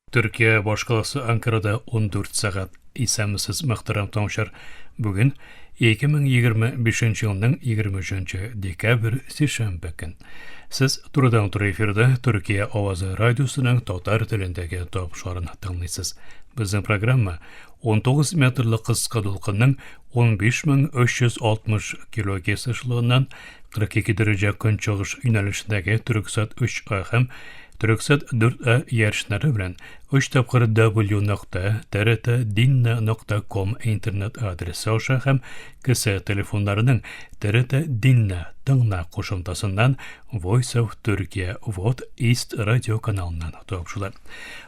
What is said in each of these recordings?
Төркия башкаласы Анкарада 14 сәгать. Исәнмесез, мөхтәрәм тыңлаучылар. Бүген 2025 елның 23 декабрь сишәмбе көн. Сез турыдан-туры эфирда Төркия авазы радиосының татар телендәге тапшыруын тыңлыйсыз. Безнең программа 19 метрлы кыска дулкынның 15360 килогерц эшелоныннан 42 дәрәҗә көнчыгыш юнәлешендәге Төрксат 3А һәм Төрксат 4А иярченнәре белән 3 тапкыр w нокта trt dinna нокта ком интернет адресы аша һәм кесә телефоннарының TRT Dinna тыңла кушымтасыннан Voice of Turkey Вот East радио каналыннан тапшыла.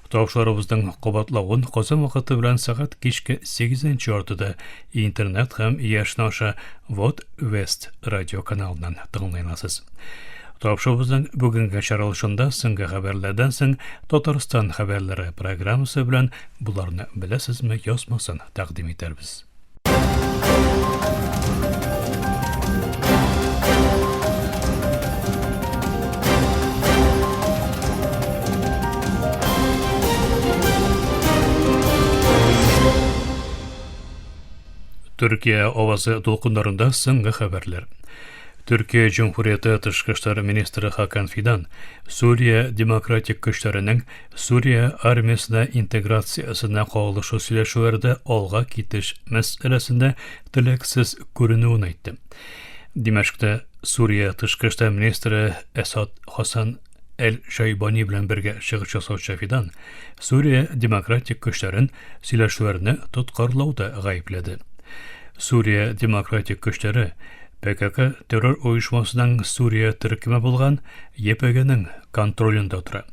Тапшыруыбызның кабатлавын Казан вакыты белән сәгать кичке 8 яртыда интернет һәм иярчен аша Вот West радио каналыннан тыңлый аласыз. Тапшыруыбызның бүгенге чыгарылышында соңгы хәбәрләрдән соң Татарстан хәбәрләре программасы белән боларны беләсезме язмасын тәкъдим итәрбез. Төркия авазы дулкыннарында соңгы хәбәрләр. Төркия Җөмһүрияте тышкы эшләр министры Хакан Фидан Сүрия демократик көчләренең Сүрия армиясенә интеграциясенә кагылышлы сөйләшүләрдә алга китеш мәсьәләсендә теләксез күренүен әйтте. Димәшктә Сүрия тышкы эшләр министры Әсад Хасан Әл-Шайбани белән бергә чыгыш ясаучы Фидан Сүрия демократик көчләрен сөйләшүләрне тоткарлауда гаепләде. Сүрия демократик көчләре ПКК террор оешмасының Сүрия төркеме булган ЕПГның контролендә тора.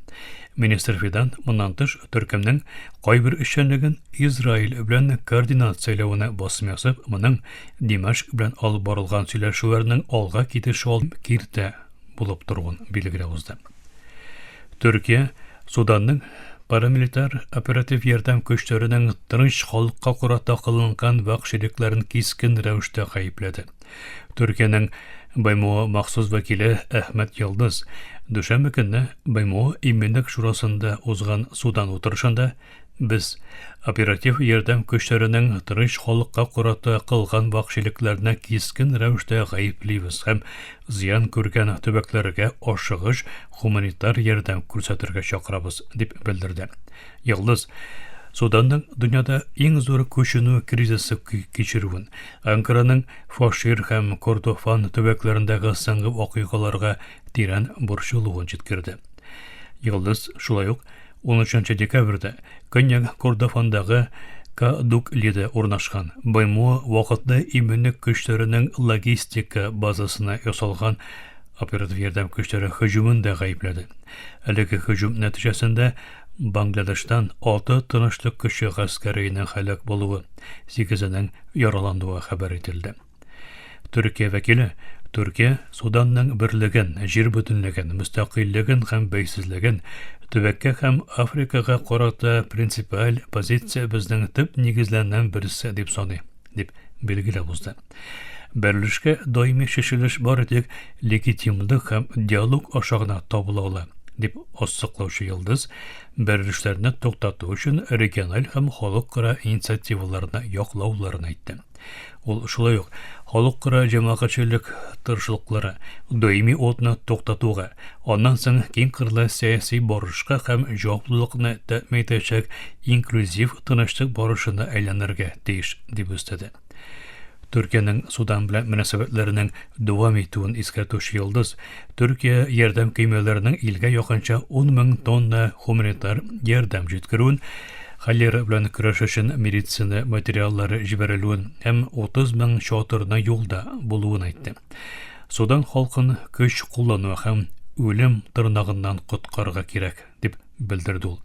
Министр Фидан моннан тыш төркемнең кайбер эшчәнлеген Израиль белән координацияләвенә басым ясап, моның Димәшк белән алып барылган сөйләшүләрнең алга китеше ал киртә булып торуын билгеләп узды. Төркия Суданның парамилитар оператив ярдәм көчләренең тыныч халыкка карата кылынган вәхшилекләрен кискен рәвештә гаепләде. Төркиянең БМО махсус вәкиле Әхмәт Йылдыз дүшәмбе көнне БМО Иминлек шурасында узган Судан утырышында без оператив ярдәм көчләренең тыныч халыкка карата кылган вәхшилекләренә кискен рәвештә гаеплибез һәм зыян күргән төбәкләргә ашыгыч гуманитар ярдәм күрсәтергә чакырабыз, дип белдерде. Йылдыз Суданның дөньяда иң зур күченү кризисы кичерүен, Анкараның Фашир һәм Кордофан төбәкләрендәге соңгы вакыйгаларга тирән борчылуын җиткерде. Йылдыз шулай ук 13 декабрьдә Көньяк Кордофандагы Кадуклида урнашкан БМО вакытлы иминлек көчләренең логистика базасына ясалган оператив ярдәм көчләре һөҗүмен дә гаепләде. Әлеге һөҗүм нәтиҗәсендә Бангладештан 6 тынычлык көче гаскәренең һәлак булуы, 8-енең яралануы хәбәр ителде. Төркия вәкиле Төркия Суданның берлеген, җир бөтенлеген, мөстәкыйльлеген һәм бәйсезлеген, төбәккә һәм Африкага карата принципиаль позициябезнең төп нигезләреннән берсе дип саный, дип билгеләп узды. Бәрелешкә даими чишелеш бары тик легитимлык һәм диалог аша гына табыла ала, дип ассыклаучы Йылдыз бәрелешләрне туктату өчен региональ һәм халыкара инициативаларны яклауларын әйтте. Ул шулай ук халыкара җәмәгатьчелек тырышлыклары даими утны туктатуга, аннан соң киңкырлы сәяси барышка һәм җаваплылыкны тәэмин итәчәк инклюзив тынычлык барышына әйләнергә тиеш, дип өстәде. Төркиянең Судан белән мөнәсәбәтләренең дәвам итүен искәртүче Йылдыз, Төркия ярдәм көймәләренең илгә якынча 10 мең тонна гуманитар ярдәм җиткерүен, холера белән көрәш өчен медицина материаллары җибәрелүен һәм 30 мең чатырның юлда булуын әйтте. Судан халкын көч куллану һәм үлем тырнагыннан коткарырга кирәк, дип белдерде ул.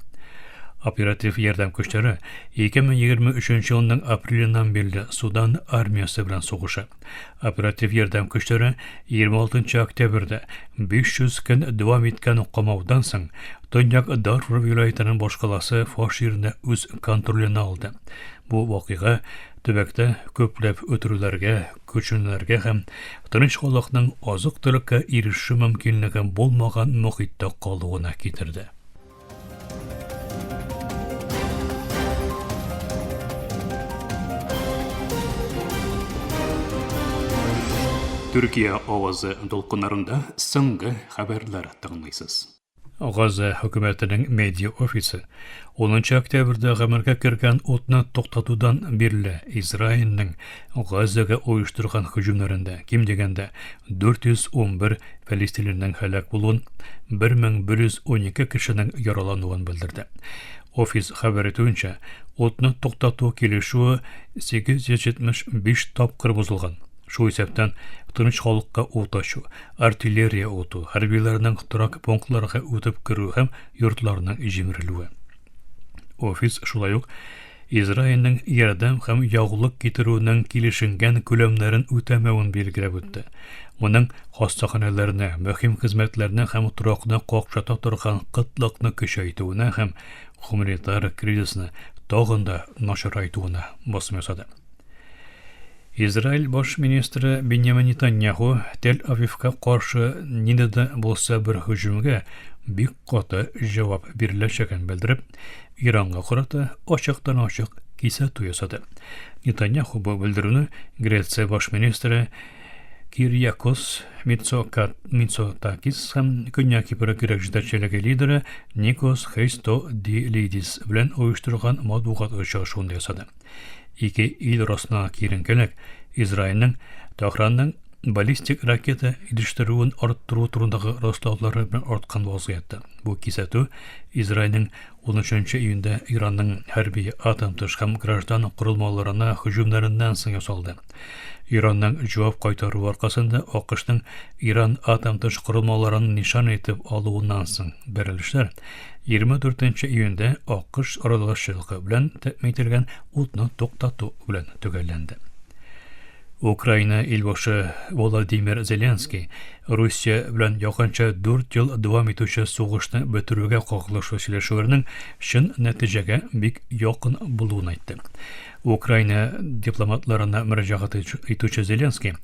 Оператив ярдәм көчләре 2023 елның апреленнән бирле Судан армиясе белән сугыша. Оператив ярдәм көчләре 26 октябрьдә 500 көн дәвам иткән камаудан соң Төньяк Дарфур вилаятының башкаласы Фаширны үз контроленә алды. Бу вакыйга төбәктә күпләп үтерүләргә, күченүләргә һәм тыныч халыкның азык-төлеккә ирешү мөмкинлеге булмаган мохиттә калуына китерде. Төркия авазы дулкыннарында соңгы хәбәрләр тыңлыйсыз. Газа хөкүмәтенең медиа офисы 10 октябрьдә гамәлгә кергән утны туктатудан бирле Израильнең Газага оештырган һөҗүмнәрендә ким дигәндә 411 фәлестинленең һәлак булуын, 1112 кешенең яралануын белдерде. Офис хәбәр итүенчә, утны туктату килешүе 875 тапкыр бозылган. Шул исәптән тыныч халыкка ут ачу, артиллерия уту, хәрбиләрнең торак пунктларга үтеп керү һәм йортларның җимерелүе. Офис шулай ук Израильнең ярдәм һәм ягулык китерүнең килешенгән күләмнәрен үтәмәвен билгеләп үтте. Моның хастаханәләрне, мөһим хезмәтләрне һәм торакны какшата торган кытлыкны көчәйтүенә һәм гуманитар кризисны тагын да начарайтуына басым ясады. Израиль баш министры Беньямин Нетаньяху Тель-Авивка каршы нинди дә булса бер һөҗүмгә бик каты җавап биреләчәген белдереп, Иранга карата ачыктан-ачык кисәтү ясады. Нетаньяху бу белдерүне Греция баш министры Кирьякос Мицотакис һәм Көньяк Кипр грек җитәкчелеге лидеры Никос Христодилидис белән оештырган матбугат очрашуында ясады. Ике ил арасындагы киеренкелек Израильнең Тәһранның баллистик ракета җитештерүен арттыру турындагы раслаулары белән арткан вазгыятьтә. Бу кисәтү Израильнең 13 июньдә Иранның хәрби атом-тыш һәм граждан корылмаларына һөҗүмнәреннән соң ясалды. Иранның җавап кайтаруы аркасында АКШның Иран атом-тыш корылмаларын нишан итеп алуыннан соң бәрелешләр 24 июньдә АКШ аралашчылыгы белән тәэмин ителгән утны туктату белән төгәлләнде. Украина илбашы Володимир Зеленский Русия белән якынча 4 ел дәвам итүче сугышны бетерүгә кагылышлы сөйләшүләрнең чын нәтиҗәгә бик якын булуын әйтте. Украина дипломатларына мөрәҗәгать итүче Зеленский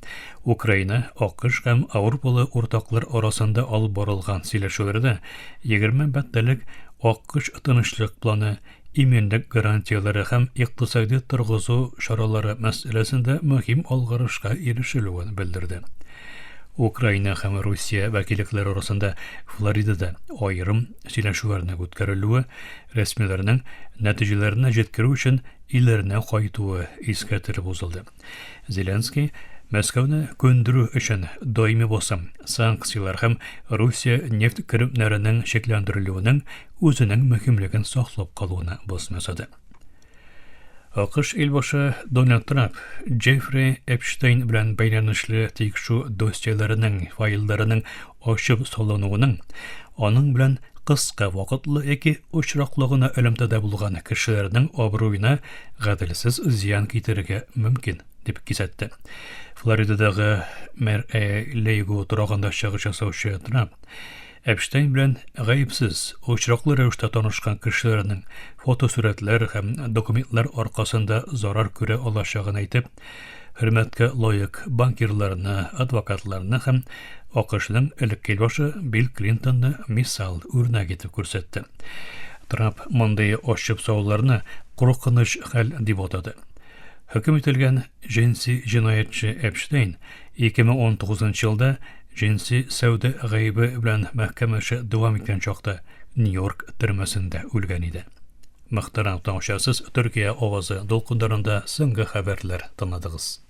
Украина, АКШ һәм Ауропалы уртаклар арасында алып барылган сөйләшүләрдә 20 бәттәлек АКШ тынычлык планы иминлек гарантияләре һәм икътисади торгызу чаралары мәсьәләсендә мөһим алгарышка ирешелүен белдерде. Украина һәм Русия вәкиллекләре арасында Флоридада аерым сөйләшүләрнең үткәрелүе рәсмиләрнең нәтиҗәләренә җиткерү өчен илләренә кайтуы искәртелеп узылды. Зеленский Мәскәүне көндерү өчен даими басым, санкцияләр һәм Русия нефть керемнәренең чикләндерелүенең үзенең мөһимлеген саклап калуына басым ясады. АКШ илбашы Дональд Трамп Джеффри Эпштейн белән бәйләнешле тикшерү досьеләренең файлларының ачып салынуының аның белән кыска вакытлы яки очраклы гына элемтәдә булган кешеләрнең абруена гаделсез зыян китерергә мөмкин, дип кисәтте. Флоридадагы Мэр Лейго торагында чыгыш ясаучы Трамп Эпштейн белән гаепсез, очраклы рәвештә танышкан кешеләрнең фотосурәтләр һәм документлар аркасында зарар күрә алачагын әйтеп, хөрмәткә лаек банкирларны, адвокатларны һәм АКШның элекке илбашы Билл Клинтонны мисал, үрнәк итеп күрсәтте. Трамп мондый ачып салуларны куркыныч хәл дип атады. Хөкем ителгән җенси җинаятьче Эпштейн 2019 елда җенси сәүдә гаебе белән мәхкәмә эше дәвам иткән чакта Нью-Йорк төрмәсендә үлгән иде. Мөхтәрәм тыңлаучылар, Төркия авазы дулкыннарында соңгы хәбәрләр тыңладыгыз.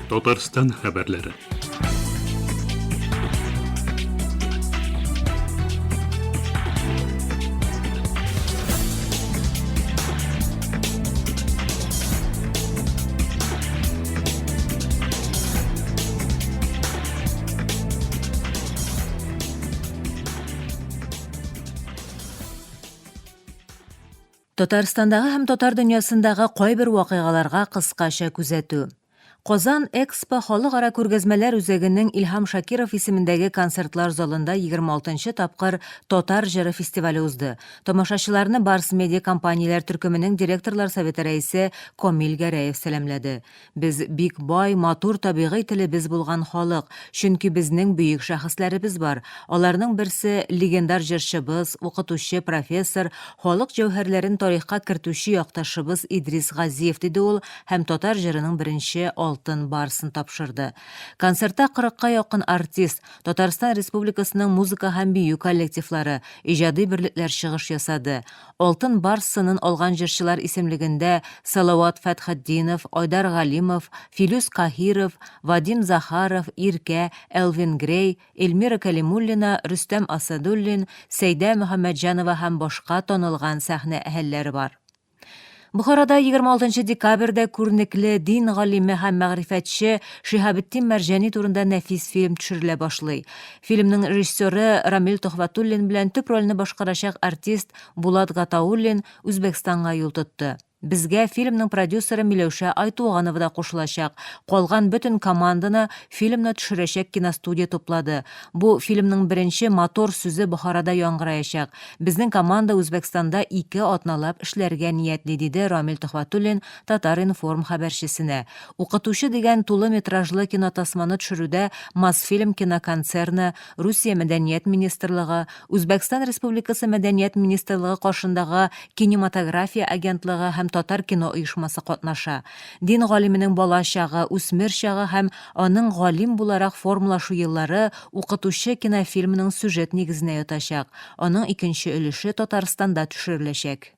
Татарстан хәбәрләре. Татарстандагы һәм татар дөньясындагы кайбер вакыйгаларга кыскача күзәтү. Казан Экспо халыкара күргәзмәләр үзәгенең Илһам Шакиров исемендәге концертлар залында 26 нчы тапкыр Татар җыры фестивале узды. Тамашачыларны Барс Медиа компанияләр төркеменең директорлар советы рәисе Комил Гәрәев сәламләде. Без бик бай, матур табигый телебез булган халык, чөнки безнең бөек шәхесләребез бар. Аларның берсе, легендар җырчыбыз, укытучы, профессор, халык җәүһәрләрен тарихка кертүче якташыбыз Идрис Газиев, диде ул һәм татар җырының беренче Алтын барсын тапшырды. Концертта кырыкка якын артист, Татарстан Республикасының музыка һәм бию коллективлары, иҗади берлекләр чыгыш ясады. Алтын барс сынын алган җырчылар исемлегендә Салават Фәтхетдинов, Айдар Галимов, Филүс Каһиров, Вадим Захаров, Иркә, Элвин Грей, Эльмира Кәлимуллина, Рөстәм Асадуллин, Сәйдә Мөхәммәтҗанова һәм башка танылган сәхнә әһелләре бар. Бохарада 26 декабрьдә күренекле дин галиме һәм мәгърифәтче Шиһабетдин Мәрҗани турында нәфис фильм төшерелә башлый. Фильмның режиссеры Рамил Төхвәтуллин белән төп рольне башкарачак артист Булат Гатауллин Үзбәкстанга юл тотты. Безгә фильмның продюсеры Миләүшә Айтуганова да кушылачак. Калган бөтен команданы фильмны төшерәчәк киностудия туплады. Бу фильмның беренче мотор сүзе Бохарада яңгыраячак. Безнең команда Үзбәкстанда ике атналап эшләргә ниятли, диде Рамил Төхвәтуллин Татар-информ хәбәрчесенә. Укытучы дигән тулы метражлы кинотасманы төшерүдә Мосфильм киноконцерны, Русия Мәдәният министрлыгы, Үзбәкстан Республикасы Мәдәният министрлыгы каршындагы Кинематография агентлыгы һәм Татаркино оешмасы катнаша. Дин галименең бала чагы, үсмер чагы һәм аның галим буларак формалашу еллары Укытучы кинофильмының сюжет нигезенә ятачак. Аның икенче өлеше Татарстанда төшереләчәк.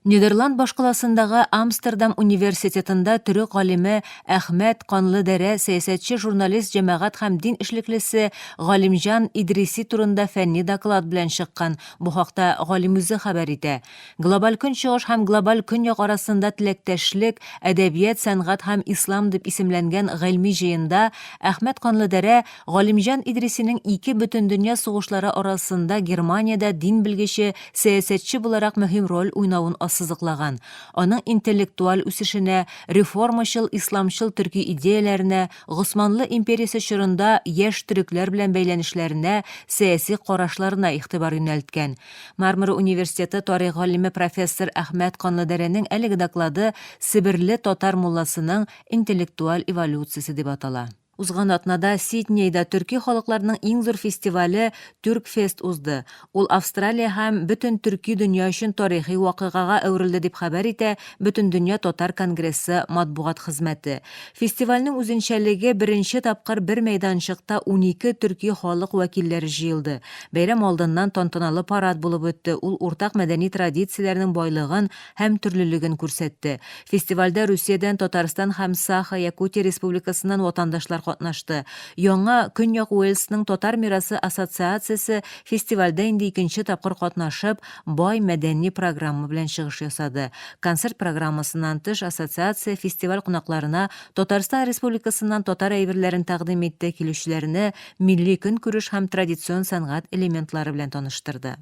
Нидерланд башкаласындагы Амстердам университетында төрек галиме Әхмәт Канлыдәрә, сәясәтче, журналист, җәмәгать һәм дин эшлеклесе Галимҗан Идриси турында фәнни доклад белән чыккан. Бу хакта галим үзе хәбәр итә. Глобаль Көнчыгыш һәм глобаль Көньяк арасында теләктәшлек, әдәбият, сәнгать һәм ислам дип исемләнгән гыйльми җыенда Әхмәт Канлыдәрә Галимҗан Идрисинең ике бөтендөнья сугышлары арасында Германиядә дин белгече, сәясәтче буларак мөһим роль уйнавын ассызыклаган. Аның интеллектуаль үсешенә, реформачыл исламчыл төрки идеяләренә, Госманлы империясе чорында яшь төрекләр белән бәйләнешләренә, сәяси карашларына игътибар юнәлткән. Мармара университеты тарих галиме профессор Әхмәт Канлыдәрәнең әлеге доклады Себерле татар мулласының интеллектуаль эволюциясе дип атала. Узган атнада Сиднейда төрки халыкларның иң зур фестивале Тюркфест узды. Ул Австралия һәм бөтен төрки дөнья өчен тарихи вакыйгага әверелде, дип хәбәр итә Бөтендөнья татар конгрессы матбугат хезмәте. Фестивальнең үзенчәлеге, беренче тапкыр бер мәйданчыкта 12 төрки халык вәкилләре җыелды. Бәйрәм алдыннан тантаналы парад булып үтте, ул уртак мәдәни традицияләрнең байлыгын һәм төрлелеген күрсәтте. Фестивальдә Русиядән, Татарстан һәм Саха, Якутия Республикасыннан ватандашлар катнашты. Яңа Көньяк Уэльсның Татар мирасы ассоциациясе фестивальдә инде икенче тапкыр катнашып, бай мәдәни программа белән чыгыш ясады. Концерт программасыннан тыш, ассоциация фестиваль кунакларына Татарстан Республикасыннан татар әйберләрен тәкъдим итте, килүчеләрне милли көнкүреш һәм традицион сәнгать элементлары белән таныштырды.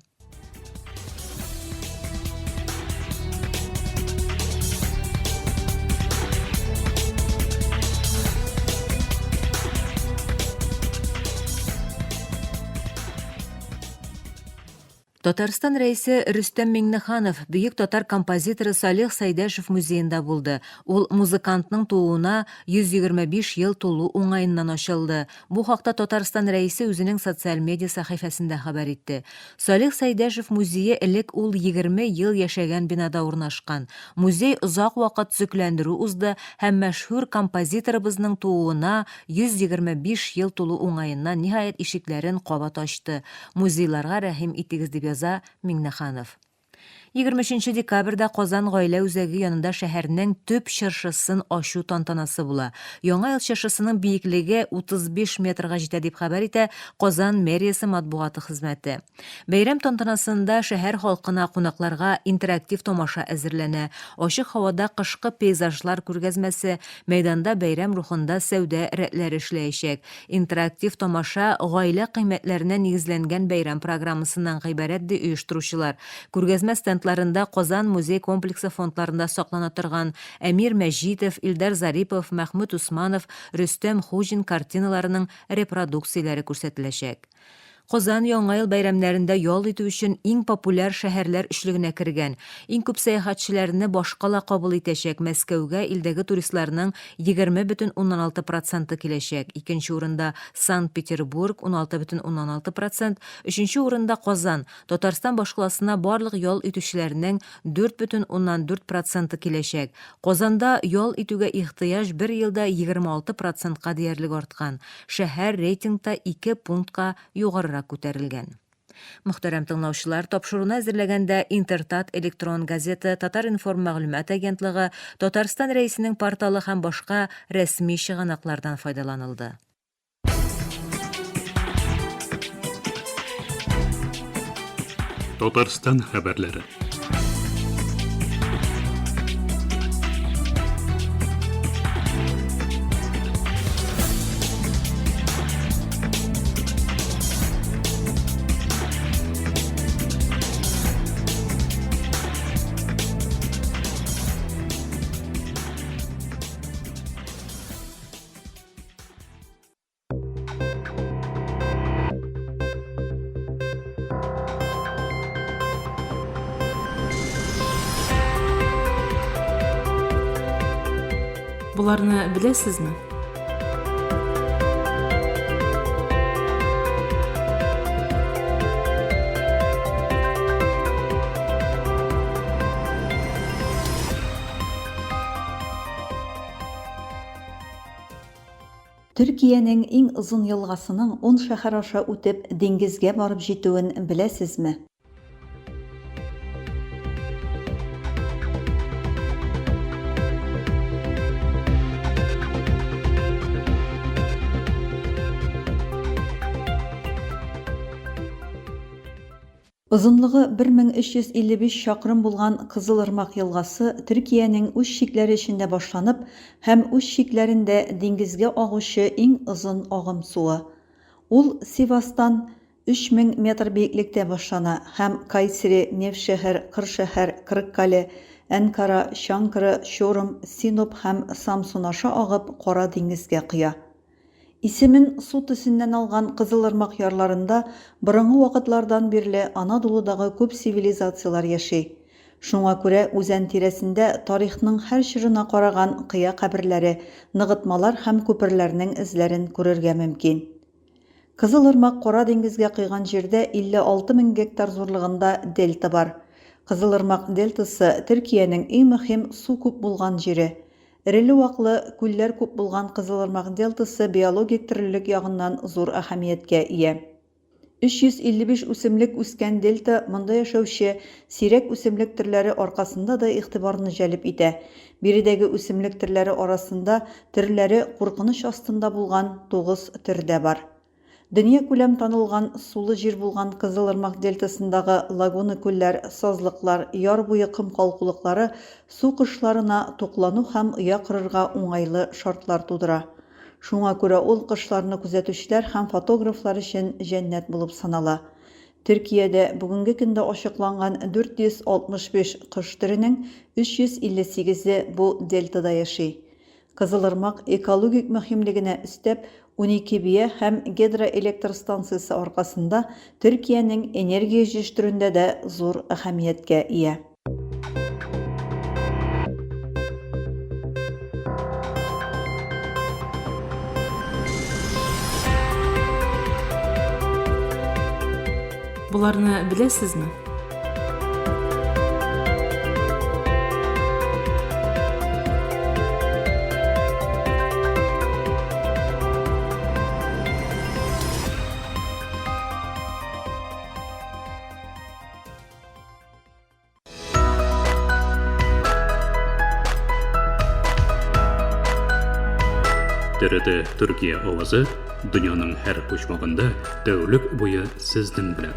Татарстан Рәисе Рөстәм Миңнеханов бөек татар композиторы Салих Сәйдәшев музеенда булды. Ул музыкантның тууына 125 ел тулу уңаеннан ачылды. Бу хакта Татарстан Рәисе үзенең социаль медиа сәхифәсендә хәбәр итте. Салих Сәйдәшев музее элек ул 20 ел яшәгән бинада урнашкан. Музей озак вакыт төзекләндерү узды һәм мәшһүр композиторыбызның тууына 125 ел тулу уңаеннан ниһаять ишекләрен кабат ачты. Музейларга рәхим итегез, дип яза Миңнеханов. 23 декабрьдә Казан гаилә үзәге янында шәһәрнең төп чыршысын ачу тантанасы була. Яңа ел чыршысының биеклеге 35 метрга җитә, дип хәбәр итә Казан мэриясе матбугаты хезмәте. Бәйрәм тантанасында шәһәр халкына, кунакларга интерактив тамаша әзерләнә, ачык һавада кышкы пейзажлар күргәзмәсе, мәйданда бәйрәм рухында сәүдә рәтләре эшләячәк. Интерактив тамаша гаилә кыйммәтләренә нигезләнгән бәйрәм программасыннан гыйбарәт, ди оештыручылар. Күргәзмә стендларында Казан музей комплексы фондларында саклана торган Әмир Мәҗитов, Илдар Зарипов, Мәхмүт Усманов, Рөстәм Хуҗин картиналарының репродукцияләре күрсәтеләчәк. Казан Яңа ел бәйрәмнәрендә ял итү өчен иң популяр шәһәрләр өчлегенә кергән. Иң күп сәяхәтчеләрне башкала кабул итәчәк, Мәскәүгә илдәге туристларның 20,6 проценты киләчәк, икенче урында, Санкт-Петербург, 16,6 процент, өченче урында, Казан. Татарстан башкаласына барлык ял итүчеләрнең 4,4 проценты киләчәк. Казанда ял итүгә ихтыяҗ бер елда 26 процентка диярлек арткан. Шәһәр рейтингта ике пунктка югарырак күтәрелгән. Мөхтәрәм тыңлаучылар, тапшыруны әзерләгәндә Интертат электрон газеты, Татар-информ мәгълүмат агентлыгы, Татарстан Рәисенең порталы һәм башка рәсми чыганаклардан файдаланылды. Татарстан хәбәрләре. Боларны беләсезме? Төркиянең иң озын елгасының ун шәһәр аша үтеп, диңгезгә барып җитүен беләсезме? Озынлыгы 1355 чакрым булган Кызыл-Ырмак елгасы Төркиянең үз чикләре эчендә башланып һәм үз чикләрендә диңгезгә агучы иң озын агым суы. Ул Сивастан 3000 метр биеклектә башлана һәм Кайсери, Невшәһер, Кыршәһәр, Кырыккале, Әнкара, Чанкыры, Чорум, Синоп һәм Самсун аша агып Кара диңгезгә коя. Исемен су төсеннән алган Кызыл-Ырмак ярларында борынгы вакытлардан бирле Анадолудагы күп цивилизацияләр яши. Шуңа күрә үзән тирәсендә тарихның һәр чорына караган кыя каберләре, ныгытмалар һәм күперләрнең эзләрен күрергә мөмкин. Кызыл-Ырмак Кара диңгезгә койган җирдә 56 мең гектар зурлыгында дельта бар. Кызыл-Ырмак дельтасы, Төркиянең иң мөһим су күп булган җире. Эреле-ваклы күлләр күп булган Кызылырмак дельтасы биологик төрлелек ягыннан зур әһәмияткә ия. 355 үсемлек үскән дельта монда яшәүче сирәк үсемлек төрләре аркасында да игътибарны җәлеп итә. Биредәге үсемлек төрләре арасында төрләре куркыныч астында булган тугыз төр дә бар. Дөньякүләм танылган сулы җир булган Кызыл-Ырмак дельтасындагы лагуна-күлләр, сазлыклар, яр буе ком калкулыклары су кошларына туклану һәм оя корырга уңайлы шартлар тудыра. Шуңа күрә ул кошларны күзәтүчеләр һәм фотографлар өчен җәннәт булып санала. Төркиядә бүгенге көндә ачыкланган 465 кош төренең 358 е бу дельтада яши. Кызылырмак экологик мөһимлегенә өстәп, 12 бия һәм гидроэлектр станциясе аркасында Төркиянең энергия җитештерүендә дә зур әһәмияткә ия. Боларны беләсезме? ТРТ Төркия авазы дөньяның һәр почмагында тәүлек буе сезнең белән.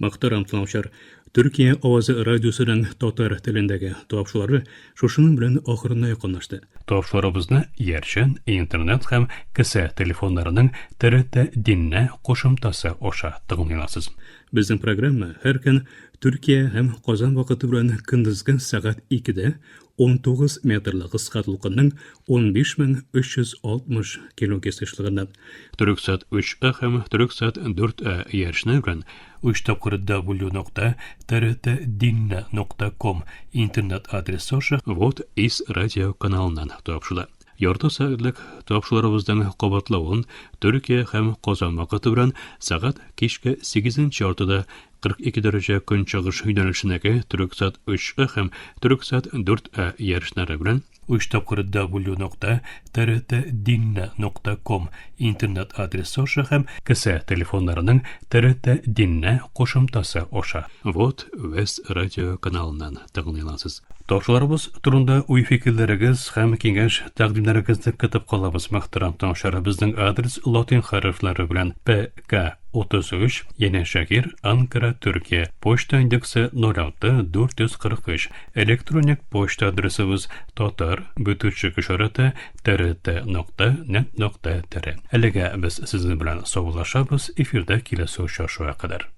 Мөхтәрәм тыңлаучылар, Төркия авазы радиосының татар телендәге тапшырулары шушының белән ахырына якынлашты. Тапшыруларыбызны иярчен, интернет һәм кесә телефоннарының ТРТ Динне кушымтасы аша тыңлый аласыз. Безнең программа һәр көн Төркия һәм Казан вакыты белән көндезге сәгать 2-дә 19 метрлы кыска дулкынның 15360 килогерц ешлыгыннан Төрексат 3А һәм Төрексат 4А иярчене белән 3 тапкыр w нокта trtdinne нокта ком интернет адресы аша Вот из радио каналыннан тапшыла. Ярты сәгатьлек тапшыруларыбызның кабатлавын Төркия һәм Казан вакыты белән сәгать кичке 8 яртыда 42 дәрәҗә көнчыгыш юнәлешендәге Төрексат 3А һәм Төрексат 4А ярышлары белән 3 тапкыр w нокта trtdinne нокта ком интернет адресы аша һәм кесә телефоннарының TRT Dinne кушымтасы аша Вот Вест радио каналыннан тыңлый аласыз. Тапшыруларыбыз турында уй-фикерләрегез һәм киңәш тәкъдимнәрегезне көтеп калабыз. Мөхтәрәм тыңлаучылар, безнең адрес латин хәрефләре белән ПК 33 Янәшәһир, Анкара, Төркия. Почта индексы 06 443. Электроник почта адресыбыз татар бөтүчек ишарәте trt нокта нет нокта тр. Әлегә без сезнең белән саубуллашабыз, эфирдә киләсе очрашуга кадәр.